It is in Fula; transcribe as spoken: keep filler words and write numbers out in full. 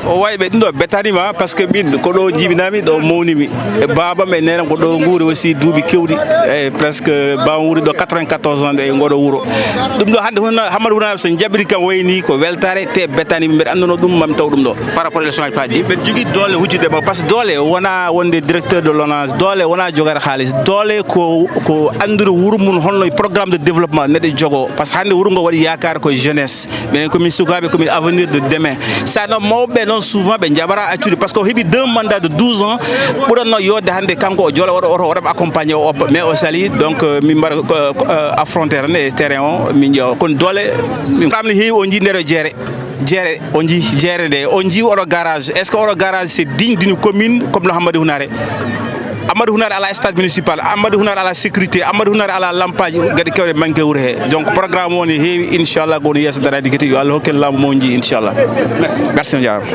O wayi ɓe ɗum ɗo bettanima, parce que min ko ɗo jibinami, ɗo mawnimi. E babam e nenam ko ɗo nguuri aussi duuɓi kewɗi. E presque baba wuuri ɗo quatre-vingt-quatorze ans e ngoɗo wuro. Ɗum ɗo hannde Hammadou Hunaare so jaɓiri kam wayni ko weltare te bettani, mbeɗa annduno ɗum, mami taw ɗum ɗo. Par rapport élection aji paaɗi ɗi, mbeɗa jogii doole hujjude ma, parce que doole wona wonde directeur de l'onage, doole wona jogade haalis, doole ko ko anndude wuro mum holno programme de développement neɗɗo jogo, parce que hannde wuro ngo waɗi yaakaar ko jeunesse. Minen komin sukaaɓe, komin avenir de demain. Sa no mawɓe noon souvent ɓe jaɓara accude, parce que o heɓi deux mandats de douze ans, ɓuranno yodde hannde kanko o joola oɗo oto oɗo accompagné o oppa, mais o sali. Donc euh, min mbaɗa euh, euh, affronté tan e terrain o, min ƴeewa kon doole. Min kamni heewi, o jii nder o jeere jeere, o jii jeere nde, o jii oɗo garage. Est ce que oɗo garage c'est digne d'une commune comme no Hammadou Hunaare? Amadou Hunar ala stade municipal, Amadou Hunar ala sécurité, Amadou Hunar ala lampaji, gadi kewɗe manque wuro he. Donc programme woni heewi, inchallah, ko woni yeeso darade gite, yo Allah hokken laamu mo jii, inchallah. Merci. Merci, on jarama.